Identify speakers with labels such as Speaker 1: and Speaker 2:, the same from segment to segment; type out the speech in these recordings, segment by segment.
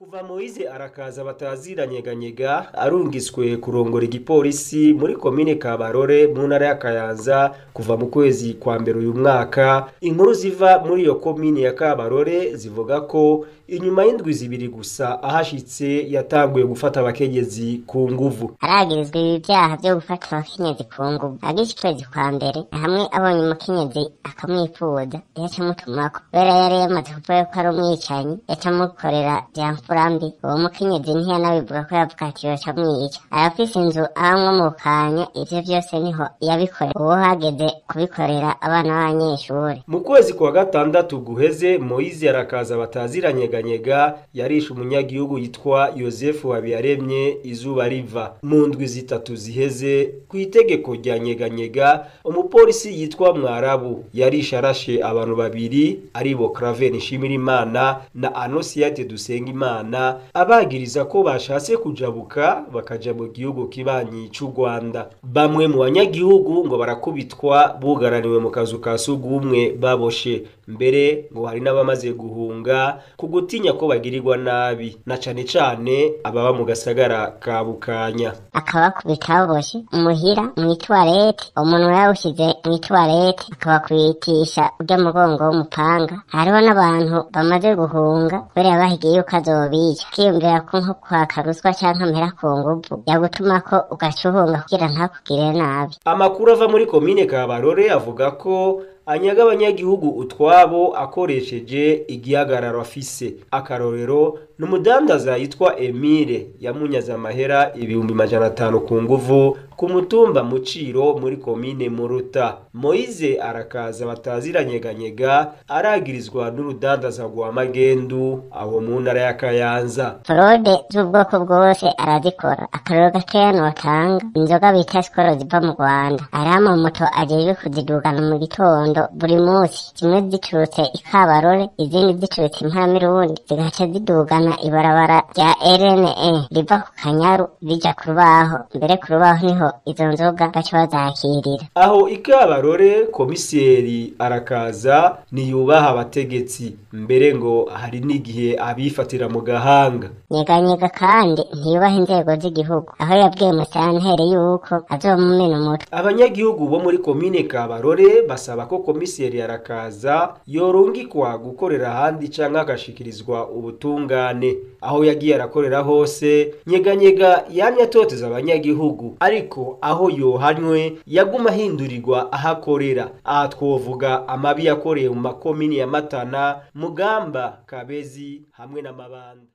Speaker 1: Kuva Moise Arakaza bataziranyeganyega arungiswe kurongora igipolisi muri komine Kabarore mu ntara ya Kayanza kuva mu kwezi kwa mbere uyu mwaka, inkuru ziva muri iyo komine ya Kabarore zivuga ko inyuma y'indwi zibiri gusa ahashitse yatanguye gufata abakenyezi ku nguvu.
Speaker 2: Aragirizwa ibi vyaha vyo gufata abakenyezi ku nguvu. Agize ukwezi kwa mbere hamwe abonye umukenyezi akamwifuza, yaca amutumako. Kubera yari yamaze kuvuga ko ari umwicanyi, yaca amukorera vya mfura mbi. Uwo mukenyezi ntiyanabivuga ko yavuga ati yoca amwica. Arafise inzu abamwo mu Kanya, ivyo vyose niho yabikorera. Uwo hageze kubikorera abana b'abanyeshure.
Speaker 1: Mu kwezi kwa gatandatu guheze, Moise Arakaza bataziranyeganyega yarishe umunyagihugu yitwa Yosefu Habiyaremye izuba riva. Mu ndwi zitatu ziheze, ku itegeko rya Nyeganyega, umupolisi yitwa Mwarabu yarishe arashe abantu babiri aribo Claver Nshimirimana na Anosiate Dusengimana, abagiriza ko bashatse kujabuka bakaja mu gihugu kibanyi c'u Rwanda. Bamwe mu banyagihugu ngo barakubitwa bugaraniwe mu kazu ka sugumwe baboshe, mbere ngo hari n'abamaze guhunga ku gutinya ko bagirirwa nabi, na cane cane ababa mu gasagara ka Bukanya.
Speaker 2: Akabakubita baboshe muhira mw'itwarete, umuntu yawushize mw'itwarete akabakubitisha urya mugongo w'umupanga. Hariho n'abantu bamaze guhunga kubera yabahigiye yuko azobica, akiyumvira ko nko kwaka ruswa canke amahera ku nguvu yagutumako ugaca uhunga kugira ntakugirire nabi.
Speaker 1: Amakuru ava muri komine Kabarore avuga ko anyaga abanyagihugu utwabo akoresheje igihagararo afise. Akarorero ni umudandaza yitwa Emile yamunyaze amahera 500,000 ku nguvu ku mutumba Muciro muri komine Muruta. Moise Arakaza bataziranyeganyega aragirizwa n'urudandaza rwa magendu aho mu ntara ya Kayanza.
Speaker 2: Forode z'ubwoko bwose arazikora. Akarorero gakeya notanga, inzoga bita Skol ziva mu Rwanda. Hariho amamoto ajejwe kuzidugana mu gitondo buri munsi, zimwe ziturutse i Kabarore, izindi ziturutse Imparamirundi, zigaca zidugana ibarabara rya RNE riva ku Kanyaru rija ku Rubaho. Mbere ku Rubaho niho izo nzoga baca bazakirira.
Speaker 1: Aho i Kabarore komiseri Arakaza niyubaha abategetsi, mbere ngo hari n'igihe abifatira mu gahanga.
Speaker 2: Nyeganyega kandi ntiyubaha inzego z'igihugu, aho yabwiye musanteri yuko azomumena umutwe.
Speaker 1: Abanyagihugu bo muri komine Kabarore basaba ko komiseri Arakaza yorungikwa gukorera ahandi canke agashikirizwa ubutungane. Aho yagiye arakorera hose, Nyeganyega yamye atoteza abanyagihugu, ariko aho yohanywe yaguma ahindurirwa aho akorera. Aha twovuga amabi yakoreye mu makomini ya Matana, Mugamba, Kabezi hamwe n'Amabanda.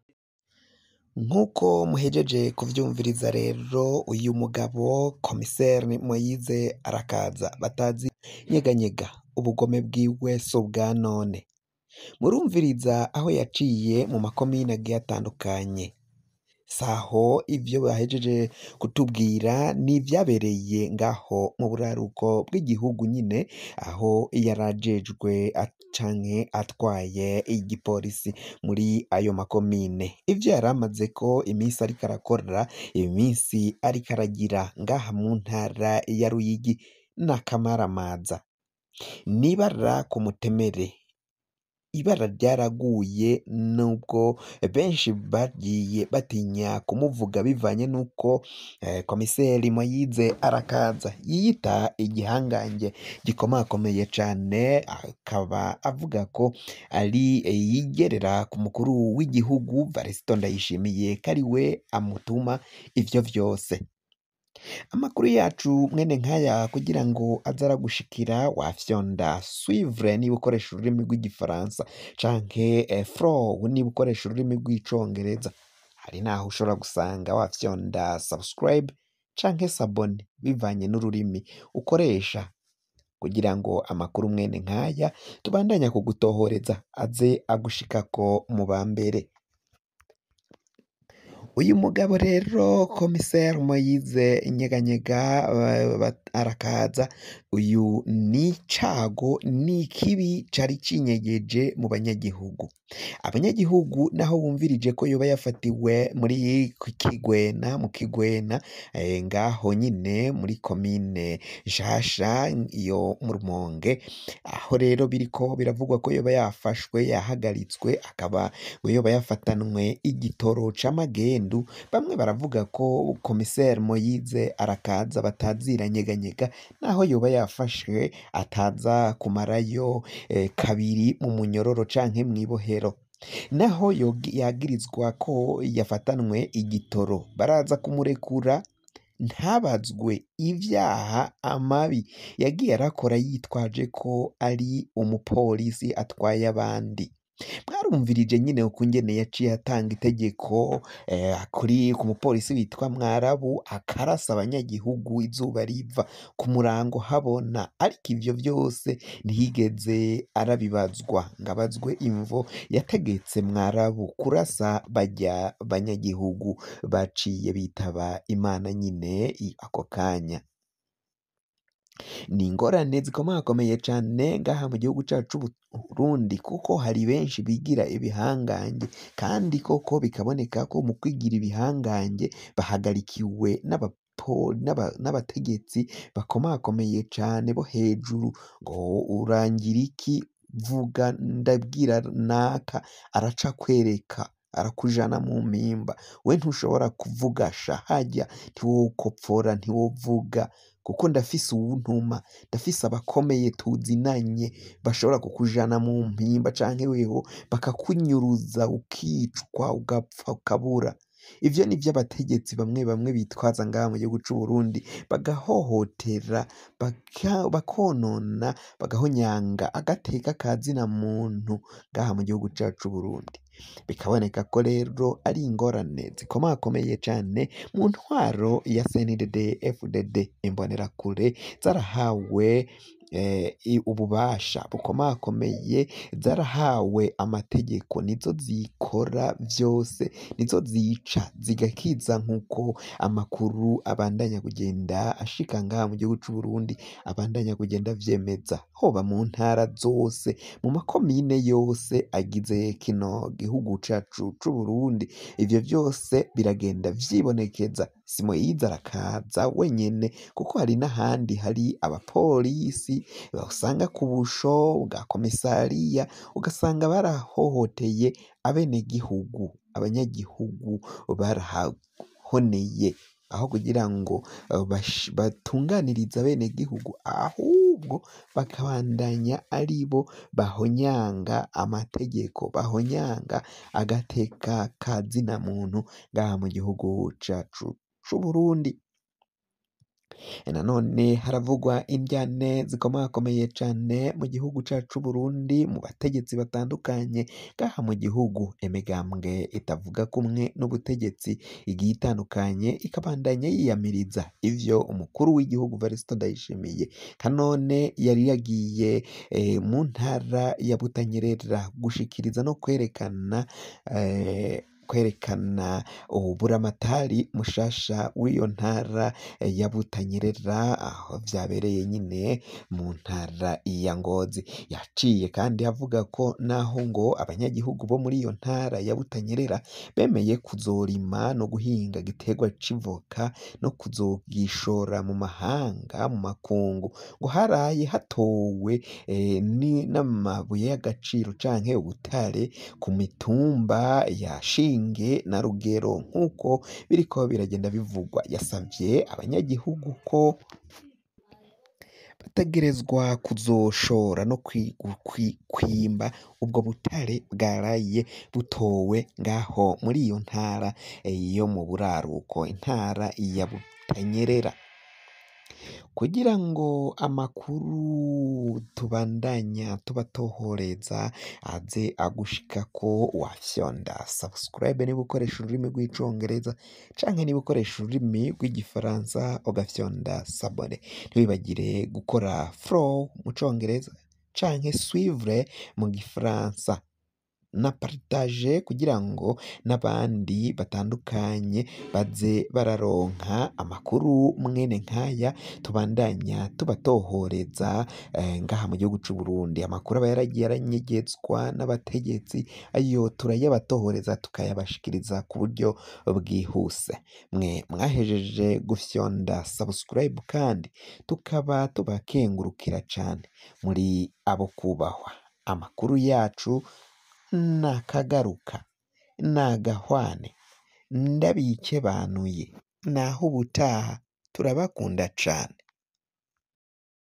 Speaker 3: Nk'uko muhejeje kuvyumviriza rero, uyu mugabo komiseri Moise Arakaza batazi Nyeganyega, ubugome bwiwe si ubwa none. Murumviriza aho yaciye mu makomine agiye atandukanye. Saho ivyo bahejeje kutubwira ni ivyabereye ngaho mu buraruko bw'igihugu nyine, aho yarajejwe canke atwaye igipolisi muri ayo makomine. Ivyo yaramaze ko iminsi ariko arakora, iminsi ariko aragira ngaha mu ntara ya Ruyigi n'akamaramaza. N'ibara ku mutemere, ibara ryaraguye nubwo benshi bagiye batinya kumuvuga bivanye n'uko komiseri Moise Arakaza yiyita igihangange gikomakomeye cane, akaba avuga ko ari yigerera ku mukuru w'igihugu Varisito Ndayishimiye ko ari we amutuma ivyo vyose. Amakuru yacu mwene nkaya kugira ngo aze aragushikira, wafyonda suivre niba ukoresha ururimi rw'igifaransa canke follow niba ukoresha ururimi rw'icongereza. Hari naho ushobora gusanga wafyonda subscribe canke s'abonner bivanye n'ururimi ukoresha, kugira ngo amakuru mwene nkaya tubandanya kugutohoreza aze agushikako mu ba mbere. Uyu mugabo rero komiseri Moise Nyeganyega Arakaza uyu ni cago ni kibi cari cinyegeje mu banyagihugu. Abanyagihugu naho bumvirije ko yoba yafatiwe muri Kigwena, mu Kigwena, ngaho nyine muri komine Nshasha iyo mu Rumonge, aho rero biriko biravugwa ko yoba yafashwe, yahagaritswe, akaba ngo yoba yafatanwe igitoro c'amagendu. Bamwe baravuga ko komiseri Moyize Arakaza batazira nyeganyega, naho yoba yafashwe ataza kumarayo kabiri mu munyororo canke mw'ibohero. Naho yagirizwa ko yafatanwe igitoro, baraza kumurekura ntabazwe ivyaha amabi yagiye arakora yitwaje ko ari umupolisi atwaye abandi. Mwarumvirije nyine ukungene yaciye atanga itegeko kuri ku mupolisi witwa Mwarabu, akarasa abanyagihugu izuba riva ku murango habona, ariko ivyo vyose ntiyigeze arabibazwa ngo abazwe imvo yategetse Mwarabu kurasa barya banyagihugu baciye bitaba Imana nyine ako kanya. Ni ingorane zikomakomeye cane ngaha mu gihugu cacu c'Uburundi, kuko hari benshi bigira ibihangange, kandi koko bikaboneka ko mu kwigira ibihangange bahagarikiwe n'abategetsi bakomakomeye cane bo hejuru, ngo urangira iki, vuga ndabwira naka, araca kwereka, arakujana mu mpimba, we ntushobora kuvuga sha harya, ntiwokopfora, ntiwovuga, kuko ndafise uwuntuma, ndafise abakomeye tuzinanye bashobora kukujana mu mpimba canke weho bakakunyuruza ukicwa ugapfa ukabura. Ivyo ni vy'abategetsi bamwe bamwe bitwaza ngaha mu gihugu c'Uburundi, bagahohotera, bakonona, bagahonyanga agateka ka zina muntu ngaha mu gihugu cacu c'Uburundi. Bikaboneka ko rero ari ingorane zikomakomeye cane mu ntwaro ya CNDD FDD. Imbonerakure zarahawe ububasha bukomakomeye, zarahawe amategeko, nizo zikora vyose, nizo zica zigakiza, nk'uko amakuru abandanya kugenda ashika ngaha mu gihugu c'Uburundi abandanya kugenda avyemeza, hoba mu ntara zose, mu makomine yose agize kino gihugu cacu c'Uburundi. Ivyo vyose biragenda vyibonekeza. Si Moyize Arakaza wenyene, kuko hari n'ahandi hari abapolisi usanga ku busho bwa komisariya, ugasanga barahohoteye abenegihugu, abanyagihugu barahoneye, aho kugira ngo batunganirize abenegihugu, ahubwo bakabandanya aribo bahonyanga amategeko, bahonyanga agateka ka zina muntu ngaha mu gihugu cacu c'Uburundi. Nanone haravugwa indyane zikomakomeye cane mu gihugu cacu c'Uburundi, mu bategetsi batandukanye ngaha mu gihugu. Imigambwe itavuga kumwe n'ubutegetsi igiye itandukanye ikabandanya yiyamiriza ivyo umukuru w'igihugu Varisito Ndayishimiye kanone yari yagiye mu ntara ya Butanyerera gushikiriza no kwerekana uburamatari mushasha w'iyo ntara ya Butanyerera, aho vyabereye nyine mu ntara ya Ngozi. Yaciye kandi avuga ko naho ngo abanyagihugu bo muri iyo ntara ya Butanyerera bemeye kuzorima no guhinga igiterwa c'ivoka no kuzogishora mu mahanga, mu makungu, ngo haraye hatowe n'amabuye y'agaciro canke ubutare ku mitumba ya Shinge na Rugero, nk'uko biriko biragenda bivugwa. Yasavye abanyagihugu ko bategerezwa kuzoshora no kwimba ubwo butare bwaraye butowe ngaho muri iyo ntara yo mu buraruko, intara ya Butanyerera. Kugira ngo amakuru tubandanya tubatohoreza aze agushikako, wafyonda subscribe niba ukoresha ururimi rw'icongereza, canke niba ukoresha ururimi rw'igifaransa ugafyonda s'abonner. Ntiwibagire gukora follow mu congereza canke suivre mu gifaransa. na partage kugira ngo n'abandi batandukanye baze bararonka amakuru mwene nkaya tubandanya tubatohoreza ngaha mu gihugu c'u Burundi. Amakuru aba yaragiye aranyegezwa n'abategetsi, ayo turayabatohoreza tukayabashikiriza ku buryo bwihuse. Mwe mwahejeje gufyonda subscribe kandi tukaba tubakengurukira cane, muri abo kubahwa. Amakuru yacu nakagaruka, nagahwane, ndabikebanuye, naho ubutaha, turabakunda cane.